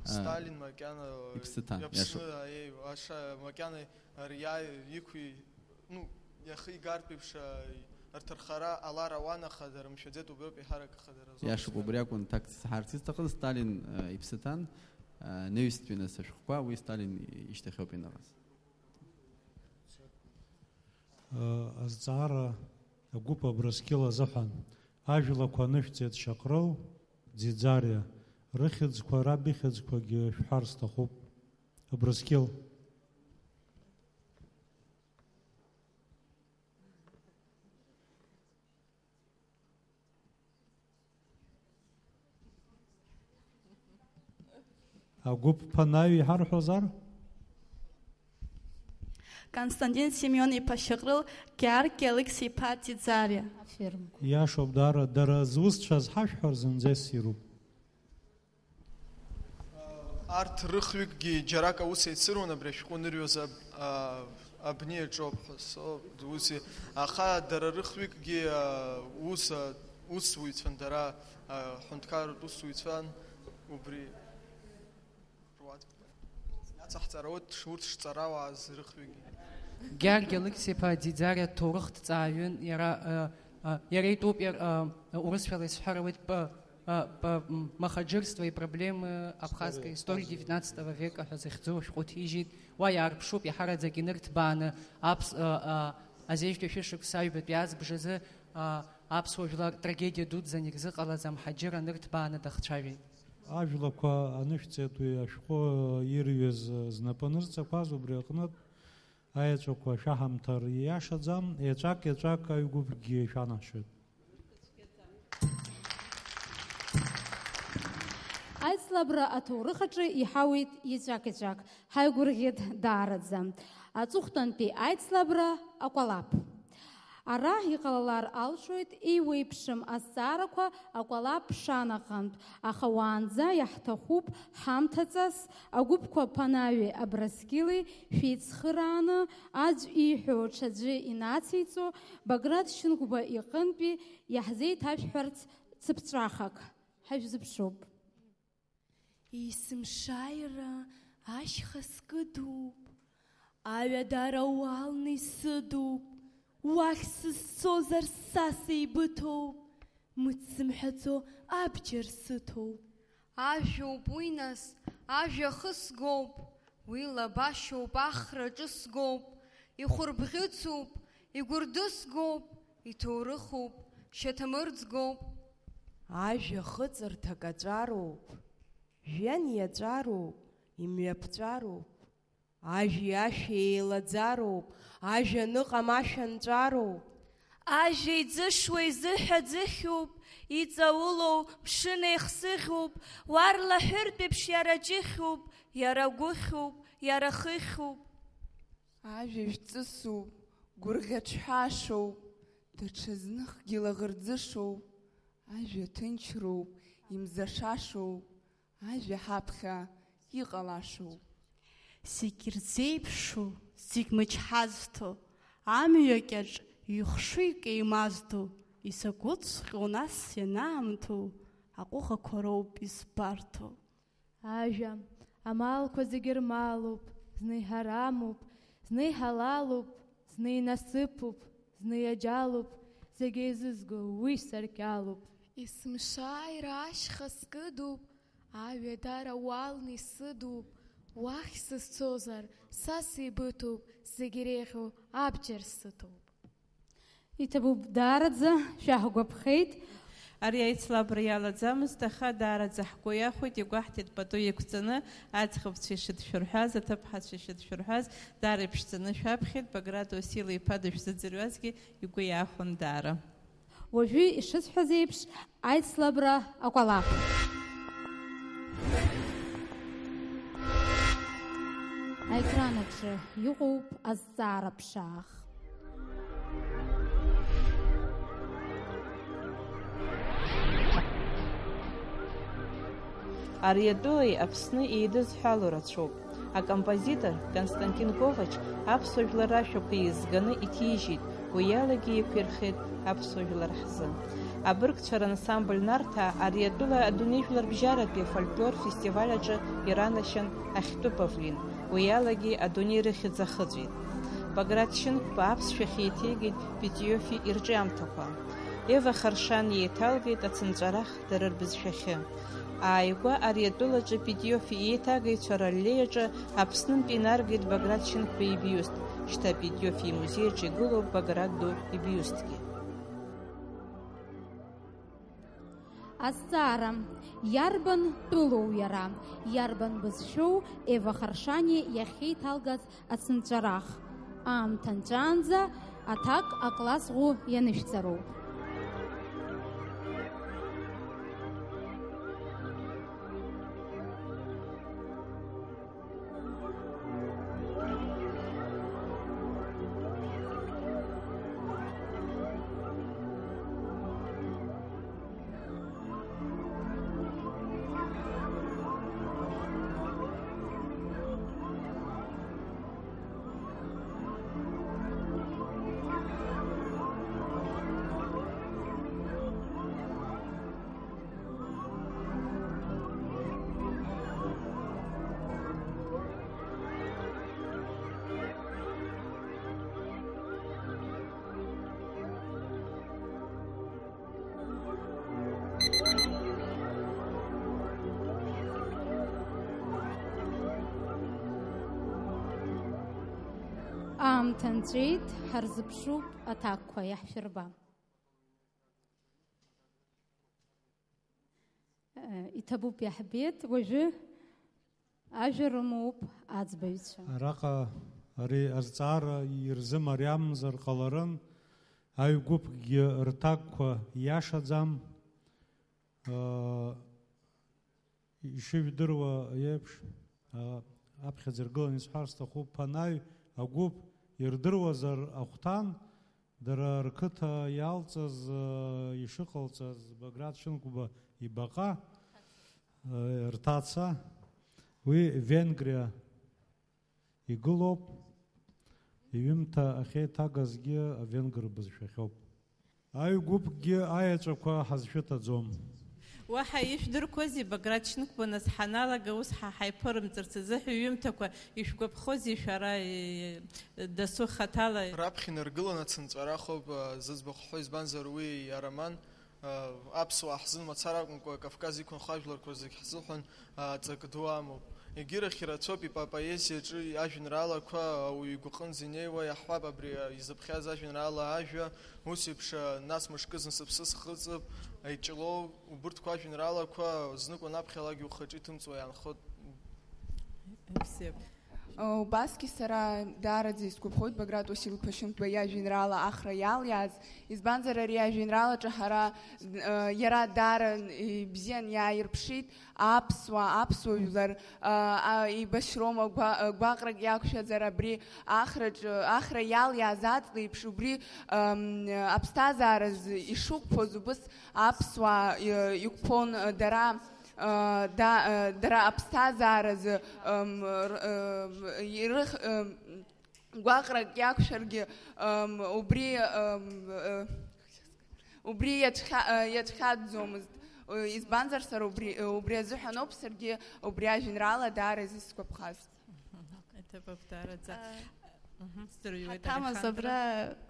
А, Сталин макьана иԥсы ҭан, иаԥсны, иашоуп. Аиеи, аша макьана ари иа-, иқәи-, ну, иахигартә еиԥш, а, рҭырхара алар ауан, аха дара мшәаӡеит, убриоуп еиҳарак ахадара зоуп. Иашоуп, убри акәын такт сҳарц исҭахыз, Сталин, а, иԥсы ҭан, а, наҩстәи нас ашәҟәқәа, уи Сталин ишьҭахьоуп ианылаз. Азҵаара агәыԥ Абрыскьыл азыҳәан. Ажәлақәа анышәҵеит Шьаҟрыл, Ӡиӡариа, рыхьӡқәа, раб ихьӡқәагьы шәҳәар сҭахуп. Абрыскьыл. Агәыԥ ԥанаҩ иҳарҳәозар? Константин Семион-иԥа Шьаҟрыл, Георги Алықьса-иԥа Ӡиӡариа. Афермқәа. Иашоуп, дара, дара зусҭцәаз ҳашәҳәар зынӡа иссируп. Арҭ рыхҩыкгьы џьарак аус еицыруан абри ашәҟәы нырҩуаз аб-, а, абни аҿоуп ҳәа, со, ус, аха дара рыхҩыкгьы, а, ус, а, усзуҩцәан, дара, а, ҳәынҭқарратә усзуҩцәан, убри руаӡәк иацаҳҵара, урҭ ш-, урҭ шҵарауааз рыхҩыкгьы. Георги Алықьса-иԥа Ӡиӡариа ҭоурыхҭҵааҩын, иара, а, а, иара итәуп, иар-, а, урысшәала исҳәар ауеит, п-, а, п-, м, махаџьырство и проблемы абхазской истории девятнадцатого века ҳәа захьӡу ашәҟәы ҭижьит. Уа иаарԥшуп иаҳараӡак инырҭбааны аԥс-, а, а, азежәтәи шәышықәса аҩбатәи азбжазы, а, аԥсуа жәлар трагедиа дуӡӡан ирзыҟалаз амҳаџьыр анырҭбааны дахцәажәеит. Ажәлақәа анышәҵеит уи ашәҟәы ирҩыз знапы анырҵақәаз, убри аҟнытә аеҵәақәа шәаҳамҭар ииашаӡам, еҵәак-еҵәак аҩгәыԥгьы шәанашәоит. Аицлабра аҭоурых аҿы иҳауеит еҵәак-еҵәак. Ҳаигәырӷьеит даараӡа. Аҵыхәтәантәи аицлабра акәалаԥ. Ара иҟалалар алшоит еиуеиԥшым азҵаарақәа акәалаԥ шанаҟантә, аха уаанӡа иаҳҭахуп ҳамҭаҵас, агәыԥқәа Ԥанаҩи Абрыскьыли шәеицхырааны, аӡә ииҳәо ҽаӡәы инациҵо, Баграт Шьынқәба иҟынтәи иаҳзеиҭашәҳәарц цыԥҵәахак. Ҳажәзыԥшуп. Есымшааира ашьха скыдуп, аҩадара уалны исыдуп, уахь сызцозар са сеибыҭоуп, мыц сымҳәаӡо абџьар сыҭоуп. Ажәоуп уи нас, ажәа хысгоуп, уи лабашьоуп, ахра ҿысгоуп, ихәырбӷьыцуп, игәырдысгоуп, иҭоурыхуп, шьаҭамырӡгоуп. Ажәа хыҵырҭак аҵәароуп, жәҩан иаҵәароуп, имҩаԥҵәароуп. Ажәеи ашәеи еилаӡароуп, ажәа аныҟам ашәа нҵәароуп. Ажәа иӡышуа изыҳәа ӡыхьуп, иҵаулоу мшын еихсыӷьуп, уа рлаҳәыртә еиԥш иара ҷыхьуп, иара гәыхьуп, иара хыхьуп. Ажәа жәҵысуп, гәырӷьаҿҳәашоуп, даҽазныхгьы лаӷырӡышоуп, ажәа ҭынчроуп, имзашашоуп, ажәа ҳаԥхьа иҟалашоуп. Зегь рзеиԥшу, зегь мычҳазҭо, амҩа кьаҿ ҩхшыҩк еимаздо, исаҟәыҵәҟьо нас ианаамҭоу, аҟәыӷақәа роуп избарҭоу. Ажәа, амалқәа зегьы рмалуп, зны иҳарамуп, зны иҳалалуп, зны инасыԥуп, зны иаџьалуп, зегь еизызго уи саркьалуп. Есымшааира ашьха скыдуп, аҩадара уалны исыдуп, уахь сызцозар, са сеибыҭоуп, зегь иреиӷьу абџьар сыҭоуп. Иҭабуп даараӡа, шәаҳгәаԥхеит. Ари аицлабра иалаӡамызт, аха даараӡа ҳгәы иахәеит, игәаҳҭеит пату еиқәҵаны, аӡӷабцәа ишыдшәырҳәаз, аҭыԥҳацәа ишыдшәырҳәаз, даара иԥшӡаны шәаԥхьеит, Баграт Уасил-иԥа дышәзыӡырҩуазгьы игәы иаахәон даара. Уажәы ишысҳәаз еиԥш, аицлабра акәалаԥ. Аекран аҿы иҟоуп азҵаара ԥшаах. Ари атәылеи Аԥсны еидызҳәало рацәоуп. Акомпозитор Константин Ковач аԥсуа жәлар рашәақәа еизганы иҭижьит, уи алагьы иқәирхеит аԥсуа жәлар ҳзы. Абыргцәа рансамбль Нарҭаа ари атәыла адунеи жәларбжьаратәи афольклор фестиваль аҿы иранашьан ахьтәы павлин, уи алагьы адунеи рыхьӡ ахыҵәеит. Баграт Шьынқәба аԥсшәахь еиҭеигеит Петиофи ирҿиамҭақәа. Ева Харшани еиҭалгеит ацынҵәарах дара рбызшәахьы. Ааигәа ари атәылаҿы Петиофи еиҭагаҩцәа раллеиаҿы Аԥснынтәи инаргеит Баграт Шьынқәба ибиуст, шьҭа Петиофи имузеи аҿы игылоуп Баграт ду ибиустгьы. Азҵаара: иарбан тәылоу иара, иарбан бызшәоу Ева Харшани иахьеиҭалгаз ацынҵәарах? Аамҭа нҵәаанӡа аҭак акласс ӷәы ианышәҵароуп. Аамҭа нҵәеит, ҳарзыԥшуп аҭакқәа, иаҳшәырба. Иҭабуп, иаҳбеит, уажәы ажәа рымоуп аӡбаҩцәа. Араҟа ари азҵаара ирзымариамзар ҟаларын, аҩ-гәыԥкгьы рҭакқәа иашаӡам. Ишыжәдыруа еиԥш, аԥхьаӡа иргыланы исҳәар сҭахуп, ԥанаҩ агәыԥ ирдыруазар ахәҭан, дара рқыҭа иалҵыз, ишыҟалҵаз Баграт Шьынқәба ибаҟа, рҭаца, уи Венгриа игылоуп, иҩымҭа ахьеиҭагазгьы авенгр бызшәахьоуп. Аҩ-гәыԥкгьы аеҵәақәа ҳазшәыҭаӡом. Уаҳа ишәдырқәозеи, Баграт Шьынқәба, нас ҳаналага ус ҳа ҳаиԥырымҵырц азыҳәа иҩымҭақәа ишәгәаԥхозеи шәара, е, дасу хаҭала? Раԥхьа инаргыланы ацынҵәарахоуп, а, зыӡбахә ҳҳәо, избанзар уи ароман, а, аԥсуаа ҳзын мацара акәымкәа, Кавказ иқәынхо ажәларқәа зегь ҳзыҳәан, а, ҵак ду амоуп. Егьирахь ирацәоуп ипоезиаҿы ажәеинраалақәа ауаҩы игәаҟынӡа инеиуа, иаҳҳәап, абри, а, изыԥхьаз ажәеинраала Ажәа, ус еиԥш, а, нас мышкызны сыԥсы схыҵып, Аиҷлоу, убырҭқәа ажәеинраалақәа знык уанаԥхьалак ухаҿы иҭымҵуа иаанхоит. Бзиа. Убасгьы сара даараӡа исгәаԥхоит Баграт Уасил-иԥа Шьынқәба иажәеинраала Ахра иалиааз, избанзар, ари ажәеинраалаҿы ҳара, э, иара даара ибзиан иааирԥшит аԥсуаа, аԥсуа жәлар, э, а, еибашьроума гәа-, э, гәаҟрак иақәшәазар абри Ахраҿы, Ахра иалиааз аҵла еиԥш убри, эм, аԥсҭазаараз ишықәԥоз убыс аԥсуаа, э, иқәԥон, э, дара, э, да-, э, дара аԥсҭазааразы, м, р-, э, ирых-, э, гәаҟрак иақәшәаргьы, м, убри, м, э, убри иацәхьа-, э, иацәхьаҵӡомызт. Э, избанзар, сара убри, э, убри азыҳәаноуп саргьы убри ажәеинраала даараӡа исгәаԥхаз. Иҭабуп даараӡа. Э, Ҳаҭамыз абра,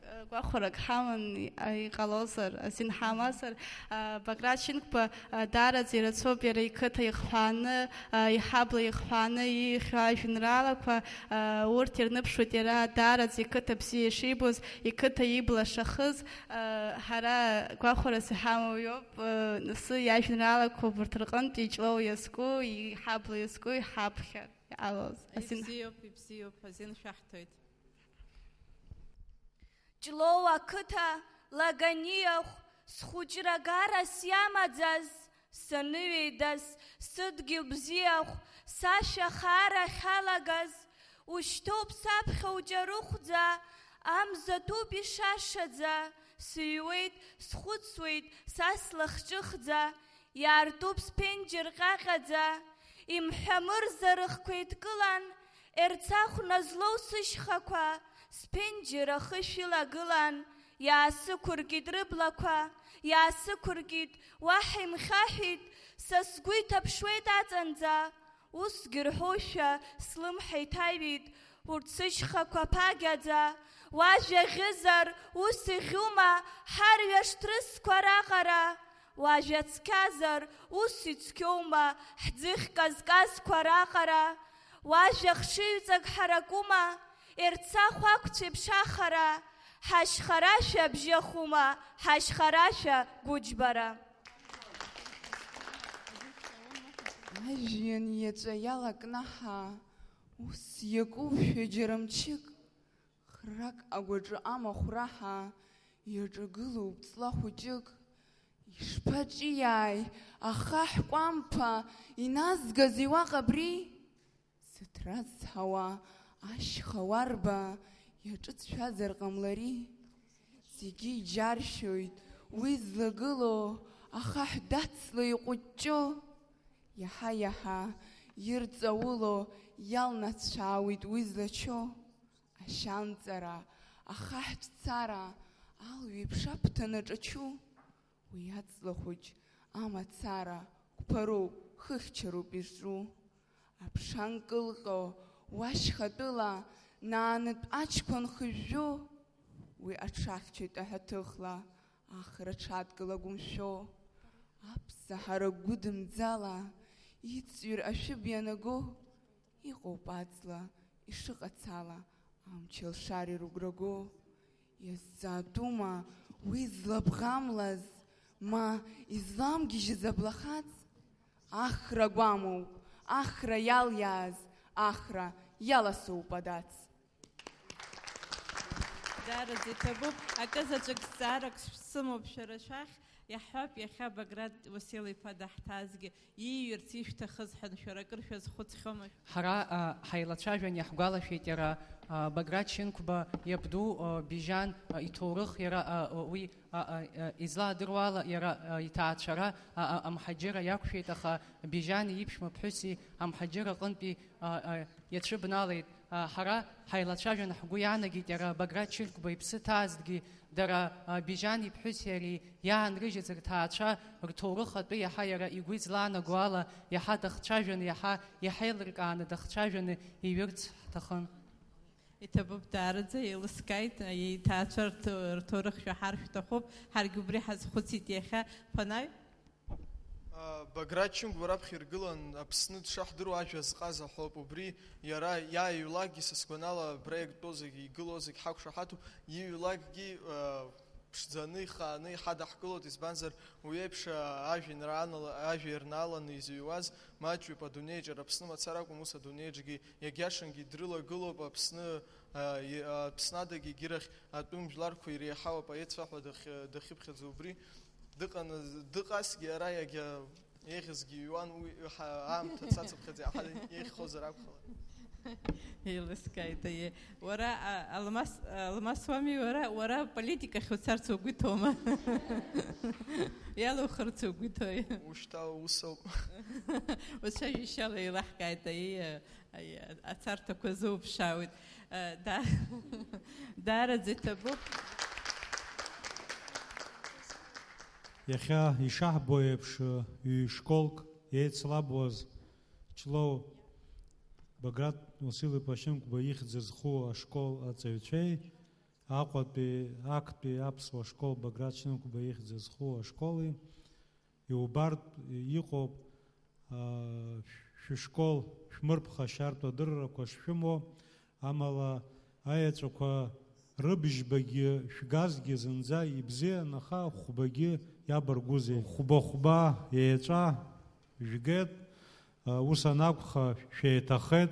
э, гәахәарак ҳаман, и-, а, иҟалозар, азин ҳамазар, а, Баграт Шьынқәба, а, даараӡа ирацәоуп иара иқыҭа ихҳәааны, а, иҳабла ихҳәааны ииҳәо ажәеинраалақәа, а, урҭ ирныԥшуеит иара даараӡа иқыҭа бзиа ишибоз, иқыҭа ибла шахыз, а, ҳара гәахәарас иҳамоу иоуп, а, нас иажәеинраалақәа убарҭ рҟынтә иҷлоу иазку, иҳабла иазку, иҳаԥхьа. Иҟалоз. Азин. Ибзиоуп, ибзиоуп, азин шәаҳҭоит. Ҷлоу ақыҭа Лаганиахә, схәыҷра гарас иамаӡаз, саныҩеидас, сыдгьыл бзиахә, сашәа хаара ахьалагаз, ушьҭоуп саԥхьа уҷарыхәӡа, амза ҭуп ишашаӡа, сыҩуеит, схәыцуеит, са слахҿыхӡа, иаартуп сԥенџьыр ҟьаҟьаӡа, имҳәа мырза рыхқәа еидкылан, Ерцахә назлоу сышьхақәа, сԥенџьыр ахышә илагылан, иаасықәыркит рыблақәа, иаасықәыркит, уаҳа имхьаҳәит, са сгәы иҭаԥшуеит аҵанӡа, усгьы рҳәошәа слымҳа иҭаҩит, урҭ сышьхақәа ԥагьаӡа, уажәа ӷьызар, ус иӷьума, ҳарҩаш ҭрысқәа раҟара? Уажәа цқьазар, ус ицқьоума, ҳӡыхь казказқәа раҟара? Уажәа хшыҩҵак ҳаракума, Ерцахә ақәцәеиԥш ахара? Ҳашьхарашәа абжьы ахума, ҳашьхарашәа гәыџьбара? Ажәҩан иаҵәа иалакнаҳа, ус иакушәа џьара мчык, храк агәаҿы амахә раҳа, иаҿагылоуп ҵла хәыҷык. Ишԥаҿиааи, ахаҳә кәамԥа, иназгазеи уаҟа абри? Сыҭра зҳауа ашьха уарба иаҿыҵшәазар ҟамлари? Зегьы иџьаршьоит уи злагылоу ахаҳә дацла иҟәыҷҷо. Иаҳа-иаҳа ирҵауло иалнацәаауеит уи злачо. Ашьанҵара, ахаҳәтә цара, алҩеиԥш аԥҭа наҿачу. Уи аҵла хәыҷ амацара қәԥароуп, хыхьчароуп изҿу. Аԥша нкылҟьо уашьхатәыла наанытә аҷқәа нхыжәжәо, уи аҽахьчоит аҳәаҭыхла, ахра аҽадкыла гәымшәо. Аԥсаҳара гәыдымӡала иҵҩыр ашәыб ианаго, иҟоуп аҵла ишыҟац ала, амч алшар ирыгәра го. Иазҵаатәума уи злабӷамлаз, ма изламгьежьыз аблахаҵ? Ахра гәамоуп, ахра иалиааз, ахра иаласоуп адац. Даараӡа иҭабуп. Акы заҵәык зҵаарак сымоуп шәара шәахь. Иаҳҳәап, иахьа Баграт Уасил-иԥа даҳҭазгьы, ииҩырц ишәҭахыз ҳәа, шәара акыр шәазхәыцхьоума? Ҳара, а, ҳаилацәажәан иаҳгәалашәеит иара, а, Баграт Шьынқәба иабду, а, Бижьан, а, иҭоурых, иара, а, уи, а, а, а, излаадыруа ала, иара, а, иҭаацәара, а, а, амҳаџьырра иақәшәеит, аха Бижьани иԥшәма ԥҳәыси амҳаџьырра аҟынтәи, а, а, иацәыбналеит. А, ҳара ҳаилацәажәан ҳгәы иаанагеит иара Баграт Шьынқәба иԥсы ҭаазҭгьы, дара, а, Бижьани иԥҳәыси иареи иаанрыжьыз рҭаацәа рҭоурых атәы иаҳа иара игәы излаанаго ала, иаҳа дахцәажәаны, иаҳа иҳаилыркааны дахцәажәаны иҩырц ҳҭахын. Иҭабуп даараӡа, еилыскааит, иҭаацәа рҭ-, рҭоурых шәаҳар шәҭахуп, ҳаргьы убри ҳазхәыцит иахьа. Ԥанаҩ? А, Баграт Шьынқәба раԥхьа иргылан, Аԥсны дшаҳдыруа ажәа зҟаз аҳәоуп. Убри иара иааиҩлакгьы, са сгәанала, абра иагьтәоу зегь, игылоу зегь ҳақәшаҳаҭуп. Ииҩлакгьы, а, ԥшӡаны, ихааны иҳадаҳкылоит, избанзар, уи еиԥш, а, ажәеинраала-, ажәеинрааланы изыҩуаз маҷҩуп адунеиаҿ, ара Аԥсны мацара акәым, ус адунеиаҿгьы иагьашангьы дрылагылоуп Аԥсны, а, и-, а, Аԥсны адагьы егьирахь атәым жәларқәа иреиҳау апоет цәаҳәа дахь-, дахьыԥхьаӡо убри. Дыҟаны, дыҟазҭгьы ара иагьа еиӷьызгьы иҩуан, уи ҳа-, аамҭа цацыԥхьаӡа иаҳа еиӷьхозар акәхалак. Еилыскааит, аиеи. Уара, а, Алмас, Алмас уами уара, уара политикахь уцарц угәы иҭоума? Иалухырц угәы иҭои? Ушьҭа усоуп. Уцәажәашьала еилаҳкааит, аиеи, а, Аиеи, ацарҭақәа зуԥшаауеит. Э, да-, даараӡа иҭабуп. Иахьа ишаҳбо еиԥш, ҩ-школк еицлабуаз Ҷлоу Баграт Уасил-иԥа Шьынқәба ихьӡ зху ашкол аҵаҩцәеи, Аҟәатәи актәи аԥсуа школ Баграт Шьынқәба ихьӡ зху ашколи, иубартә иҟоуп, аа, шәышкол шәмырԥха шьартә адыррақәа шшәымоу, амала аеҵәақәа рыбжьбагьы шәгазгьы зынӡа ибзиан, аха хәбагьы иабаргәузеи? Хәба-хәба еҵәа жәгеит, ус анакәха, шәеиҭахеит.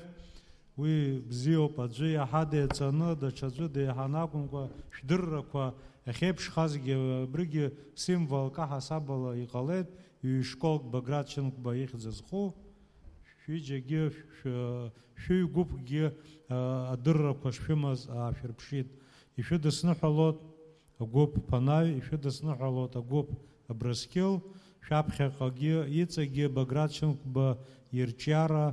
Уи бзиоуп, аӡәы иаҳа деиҵаны, даҽаӡәы деиҳаны акәымкәа, шәдыррақәа ахьеиԥшхазгьы, абригьы символк аҳасабала иҟалеит, ҩ-школк Баграт Шьынқәба ихьӡ зху, шәҩыџьагьы, шә-, шәыҩ-гәыԥкгьы, а, адыррақәа шшәымаз аашәырԥшит. Ишәыдысныҳәалоит агәыԥ Ԥанаҩ, ишәыдысныҳәалоит агәыԥ Абрыскьыл, шәаԥхьаҟагьы иҵегьы Баграт Шьынқәба ирҿиара,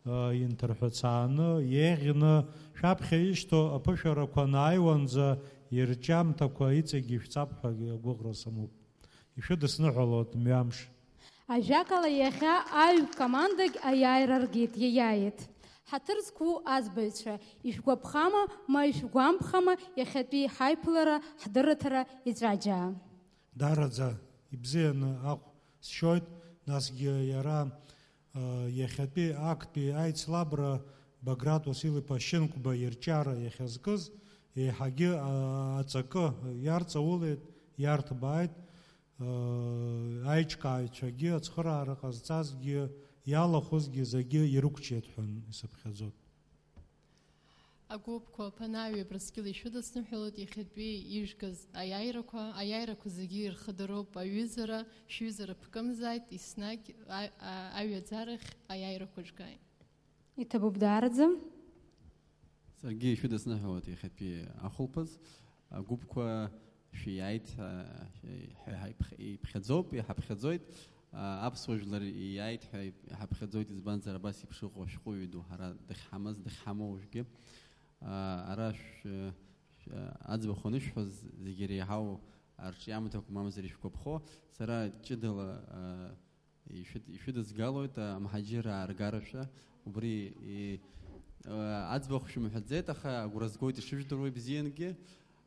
а, инҭырҳәацааны, еиӷьны, шәаԥхьа ишьҭоу аԥышәарақәа анааиуанӡа ирҿиамҭақәа иҵегьы ишәҵап ҳәагьы агәыӷра сымоуп. Ишәыдысныҳәалоит мҩамш. Ажәакала, иахьа аҩ командагь аиааира ргеит, иаиааит. Ҳаҭыр зқәу азбаҩцәа, ишәгәаԥхама, ма ишәгәамԥхама иахьатәи ҳаиԥылара ҳдырраҭара еҵәаџьаа? Даараӡа ибзианы ахә сшьоит, насгьы иара, а, иахьатәи актәи аицлабра Баграт Уасил-иԥа Шьынқәба ирҿиара иахьазкыз еиҳагьы, а, аҵакы иарҵаулеит, иарҭбааит. Аиҿкааҩцәагьы, ацхыраара ҟазҵазгьы, иалахәызгьы зегьы ирықәҿиеит ҳәа исыԥхьаӡоит. Агәыԥқәа Ԥанаҩи Абрыскьыли шәыдысныҳәалоит, иахьатәи ижәгаз аиааирақәа, аиааирақәа зегьы ирхыдароуп аҩызара, шәҩызара ԥкымзааит, еснагь а-, а-, аҩаӡарахь аиааирақәа жәгааит. Иҭабуп даараӡа. Саргьы ишәыдысныҳәалоит иахьатәи ахәылԥаз. Агәыԥқәа шәиааит, а, ҳәа ҳаиԥх-, иԥхьаӡоуп, иҳаԥхьаӡоит. А, аԥсуа жәлар ииааит ҳәа иҳаԥхьаӡоит, избанзар, абас еиԥш ыҟоу ашәҟәыҩҩы ду ҳара дахьҳамаз, дахьҳамоу уажәгьы. А, ара шә-, шә-, аӡбахә анышәҳәоз зегьы иреиҳау арҿиамҭақәа, мамзар ишәгәаԥхо, сара ҷыдала, а, Ишәыд-, ишәыдызгалоит, а, амҳаџьыраа ргарашәа. Убри, и, а, аӡбахә шәымҳәаӡеит, аха агәра згоит ишыжәдыруа ибзиангьы.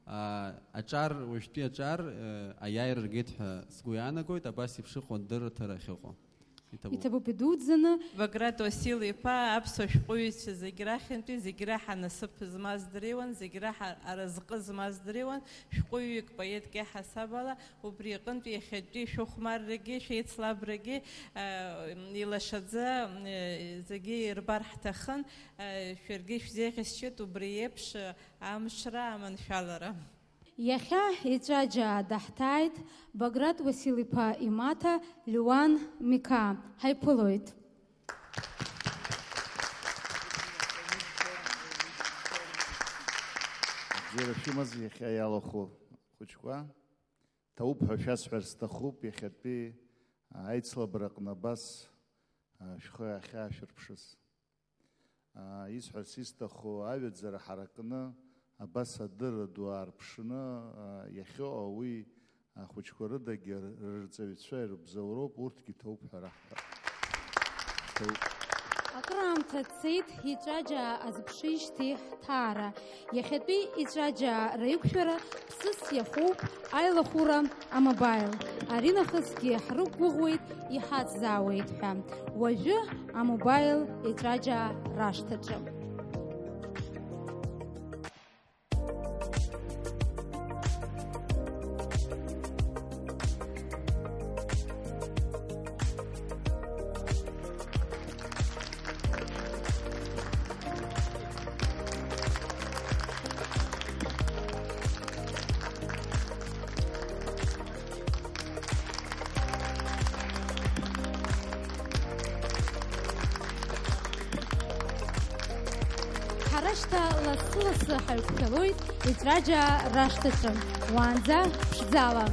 А, аҿар, уажәтәи аҿар, а, аиааира ргеит ҳәа сгәы иаанагоит, абас еиԥш ыҟоу адырраҭара ахьыҟоу. Иҭабуп. Иҭабуп идуӡӡаны. Баграт Уасил-иԥа аԥсуа шәҟәыҩҩцәа зегь рахьынтәи, зегь раҳа насыԥ змаз дреиуан, зегь раҳа аразҟы змаз дреиуан, шәҟәыҩҩык, поетк иаҳасаб ала, Убри аҟынтә иахьатәи шәыхәмаррагьы, шәеицлабрагьы, а, илашаӡа, а, зегьы ирбар ҳҭахын, а, шәаргьы шәзеиӷьасшьоит убри еиԥш, а, амҽра, аманшәалара. Иахьа еҵәаџьаа даҳҭааит Баграт Уасил-иԥа имаҭа Леуан Миқа. Ҳаиԥылоит. Бзиара шәымаз иахьа иалахәу хәыҷқәа. Ҭабуп ҳәа шәасҳәар сҭахуп, иахьатәи аицлабраҟны абас, а, шәхы ахьаашәырԥшыз. А, исҳәарц исҭаху, аҩаӡара ҳаракны абас адырра ду аарԥшны, а, иахьыҟоу уи ахәыҷқәа рыдагьы рырҵаҩцәа ирыбзоуроуп, урҭгьы ҭоуп ҳәа раҳҳәап. Ҭоуп. Акраамҭа цеит, еҵәаџьаа азыԥшижьҭеи ҳҭаара. Иахьатәи еҵәаџьаа раиқәшәара ԥсыс иахоуп аилахәыра амобаил. Аринахысгьы ҳрықәгәыӷуеит, иҳацзаауеит ҳәа. Уажәы амобаил еҵәаџьаа рашҭаҿы. Ҳара шьҭа лассы-лассы ҳаиқәшәалоит еҵәаџьаа рашҭаҿы, уаанӡа ԥшӡала.